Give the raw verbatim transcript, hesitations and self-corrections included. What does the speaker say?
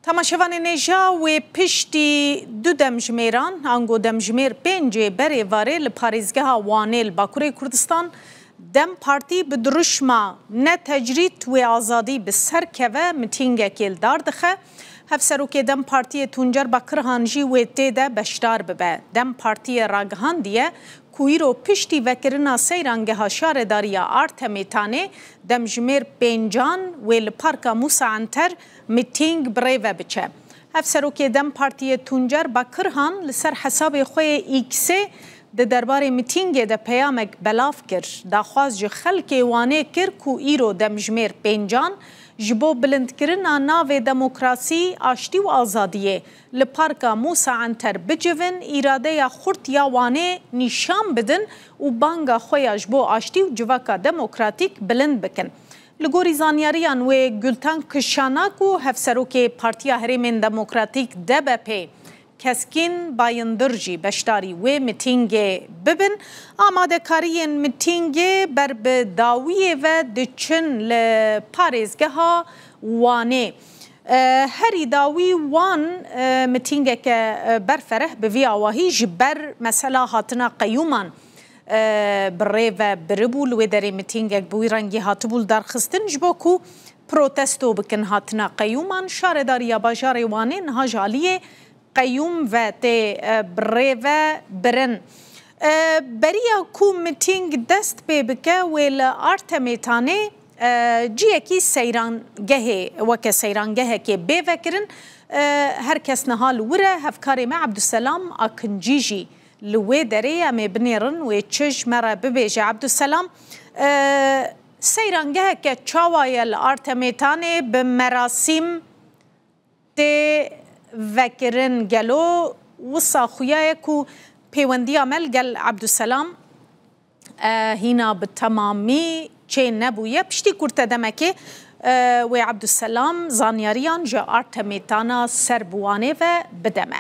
Temaşevanê nêja wê piştî du demjimêran, ango demjimêr pêncê berê varê li parêzgeha Wanê li Bakurê Kurdistan, DEM Partî bi dirûşma "Ne tecrîd wê azadî" bi ser keve mitîngekê li dar dixe. Hevserokê DEM Partiyê Tuncer Bakirhan jî wê tê de beşdar bibe. DEM Partiyê ragihandiye ku îro piştî vekirina seyrangeha Şaredariya Artemê Tanê, demjimêr pêncan wê li Parka Mûsa Enter mitîng bi rê ve biçe. Hevserokê DEM Partiyê Tuncer Bakirhan li ser hesabê xwe yê X-ê di derbarê mitîngê de peyamek belav kir. Daxwaz ji xelkê Wanê kir ku îro demjimêr pêncan ji bo bilindkirina navê demokrasî, aştî û azadiyê li Parka Mûsa Enter bicivin, îradeya xurt ya Wanê nîşan bidin û banga xwe ya ji bo aştî û civaka demokratîk bilind bikin. Li gorî zanyariyan wê Gultan Kişanak û hevserokê Partiya Herêmên Demokratîk, D B P, Keskîn Bayindir jî beşdarî wê mitîngê bibin. Amadekariyên mitîngê ber bi dawiyê ve diçin li parêzgeha Wanê. E, herî dawî Wan, e, mitîngeke, e, berfereh bi vî awahî ji ber mesela hatina qeyûman, e, bi rê ve biribû. Li wê derê mitîngek bi wî rengî hatibû li darxistin ji bo ku protesto bikin hatina qeyûman. Şaredariya bajarê Wanê niha ji aliyê qeyûm ve tê, e, bi rê ve birin. E, beriya ku mitîng dest pê bike, wê li Artemê Tanê, e, ciyekî seyrangehê, weke seyrangehekê bê vekirin. E, her kes niha li wir e, hevkarê me Ebdulselam Akincî jî li wê derê ye. Em ê binêrin wê çi ji me re bibêje. Ebdulselam, e, seyrangeheke çawa ye li Artemê Tanê, bi merasîm tê vekirin? Gelo wisa xuya ye ku pêwendiya me li gel Ebdulselam, e, hîna bi temamî çê nebûye? Piştî kurte demekê, e, wê Ebdulselam zanyariyan ji Artemê Tana ser bi Wanê ve bide me.